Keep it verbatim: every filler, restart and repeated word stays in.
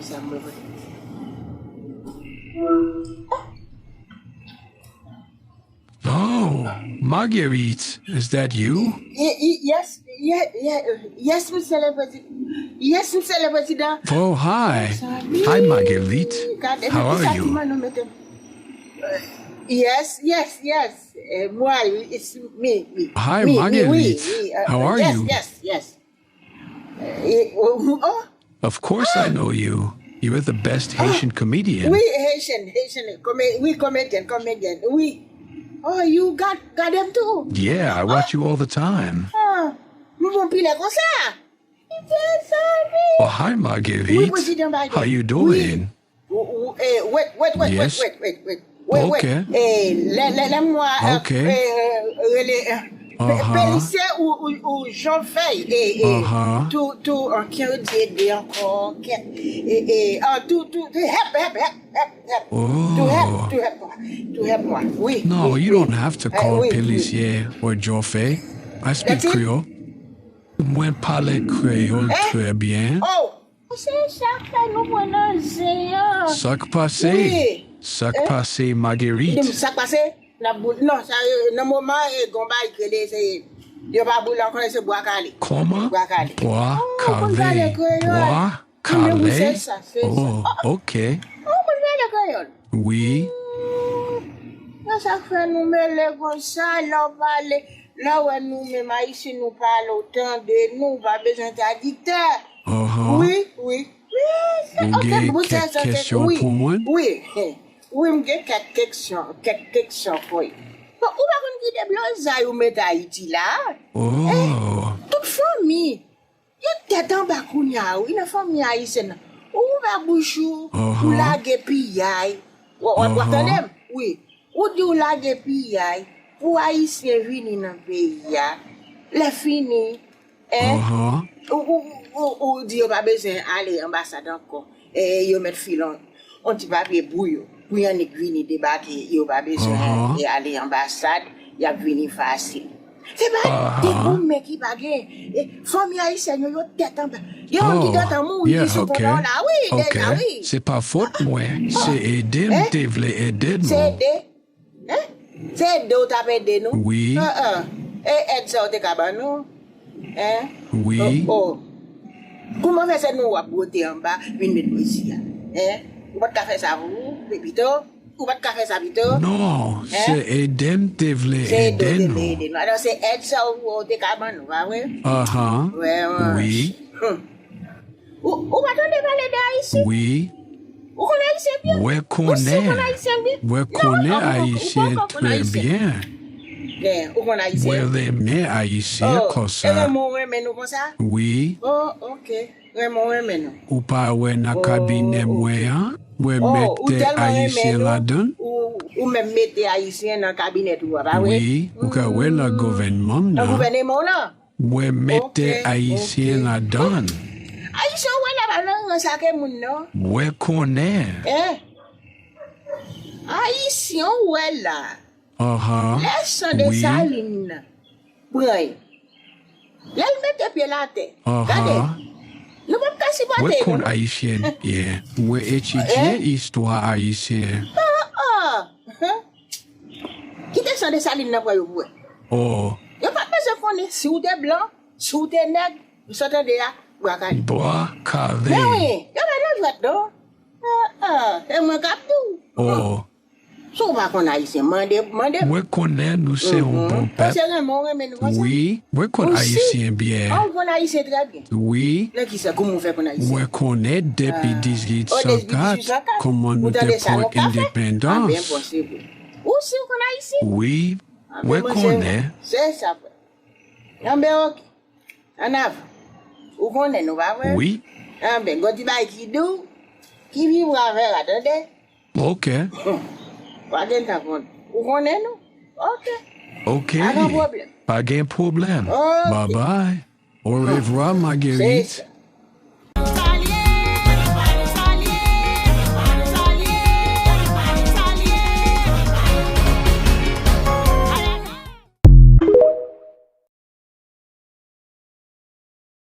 sa mwen vre. Oh, Marguerite, is that you? Yes, yes, yes, Mister le President. Yes, Mister le President. Oh, hi. Hi, Marguerite. How are you? Yes, yes, yes. Eh, moi, it's me, me. Hi, me, Marguerite. Me, oui, oui, uh, how are yes, you? Yes, yes. Eh, oh, oh. Of course I know you. You are the best Haitian comedian. Oui, Haitian, Haitian. Come, oui, comedian, comedian. Oui. Oh, you got, got them too? Yeah, I watch you all the time. Ah, nou bon pilè konsa. Yes, sorry. Oh, hi, Marguerite. Oui, President Biden. How you doing? Ou, ou, eh, wait, wait, wait, wait, wait, wait, wait, wait, wait. Eh, lè, lè, lè mwa, eh, eh, rele, eh, pe- Pelisye ou, ou, ou Jan Fèy, eh, eh, tou, tou, an kè di ede ankò, kè, eh, eh, ah, tou, tou, tou, help, help, help, help, help. Tou help, tou help mwa, tou help mwa, wi. No, you don't have to call Pelisye or Jofe. I speak Creole. Mwen pale Kreyòl trè byen. Oh! Se sa k fè nou pran nan zen an. Sa k pase? Wi. Sa k pase, Marguerite? Di m sa k pase? N ap boule. Non, sa, e, nan moman, e, gon bagay k rele, se, yo pa boule ankò, se bwa kale. Kòman? Bwa kale. Bwa kale. Bwa kale. Mwen menm, se sa, se sa. Oh, ok. Mwen konn pale kreyòl. Wi. Se sa k fè nou mele konsa, lè w pale, lè w wè nou menm Ayisyen, nou pale, w tande nou, w pa bezwen tradiktè. Wi, wi. Ou gen kèk kesyon pou mwen? Wi, wi, m gen kèk kesyon, kèk kesyon pou ou. Bon, ou pa konn ki deblozay ou mete Ayiti la? Tout fanmi, yo tèt anba kounye a, wi, nan fanmi ayisyèn nan. Ou ouvè bouch ou, ou lage piyay. W, w, w ap tande m? Wi. Ou di w lage piyay pou Ayisyen vini nan peyi a. Lè fini, en, ou, ou, ou, ou di yo pa bezwen ale anbasad ankò. E yo mèt file yon, yon ti papye pou yo. Pou y annik vini debake, yo pa bezwen e ale anbasad, y ap vini fasil. Se pa de goumen ki pa gen. E, fanmi ayisyèn yo, yo tèt anba. Gen moun ki gentan mouri ki sou konda w la, wi, deja, wi. Se pa fòt mwen, se ede m te vle ede nou. Se ede? Hein? Se ede w t ap ede nou? Wi. An, an. E èd sa w te ka ban nou? Hein? Wi. Oh, oh. Kouman fè se nou w ap bwote anba vin met mezi a? Hein? Ou pa t ka fè sa pou ou, pito? Ou pa t ka fè sa pito? Non, se ede m te vle ede nou. Se ede w te vle ede nou. Alò, se èd sa w, w te ka ban nou, pa vre? Ahan. Wi. Ou, ou pa tande pale de Ayisyen? Wi. Ou konn Ayisyen byen? Ou si w konn Ayisyen byen? Mwen konnen Ayisyen trè byen. Ou konn Ayisyen? Mwen renmen Ayisyen konsa. Renmen w renmen nou konsa? Wi. Oh, ok. Renmen w renmen nou. Ou pa wè nan kabinè mwen an, mwen mete Ayisyen ladan l? Ou, ou menm mete Ayisyen nan kabinèt ou a, pa vre? Wi, ou ka wè nan gouvènman m nan. Nan gouvènman w lan? Mwen mete Ayisyen ladan l. Ayisyen w wè la pa nan rans ak moun non. Mwen konnen. Hein? Ayisyen w wè la. Lè san Desalin nan pran yo. Lè l mete pye l atè. Gade. Nou p ap ka sipòte yo non. Mwen konn Ayisyen byen. Mwen etidye istwa Ayisyen. Ah, ah. Kite san Desalin nan pran yo pou wè. Oh. Yo pa t bezwen konnen si w te blan, si w te nèg, ou sa tande a, bwa kale. Bwa kale. Men wi, yo pa nan jwèt non. Ah, ah, e mwen k ap di w. Oh. Si w pa konn Ayisyen, mande, mande m. Mwen konnen nou se yon bon pèp. Ou se renmen w renmen nou konsa? Wi, mwen konn Ayisyen byen. Ou konn Ayisyen trè byen. Wi. Nan kisa, kouman w fè konn Ayisyen? Mwen konnen depi dizuit san kat, kouman nou te pran endepandans. Ah, ben bon, se vre. Ou si w konn Ayisyen? Wi, mwen konnen. Se sa, frè. Anben, ok. Annavan. Ou konnen nou, pa vre? Wi. Anben, gon ti bagay ki dou, ki vibra avè w, tande? Ok. Pa gen tan konn. Ou konnen nou? Ok. Ok. Pa gen pwoblèm. Pa gen pwoblèm. Ok. Bye bye. Orevwa, Marguerite. Se sa.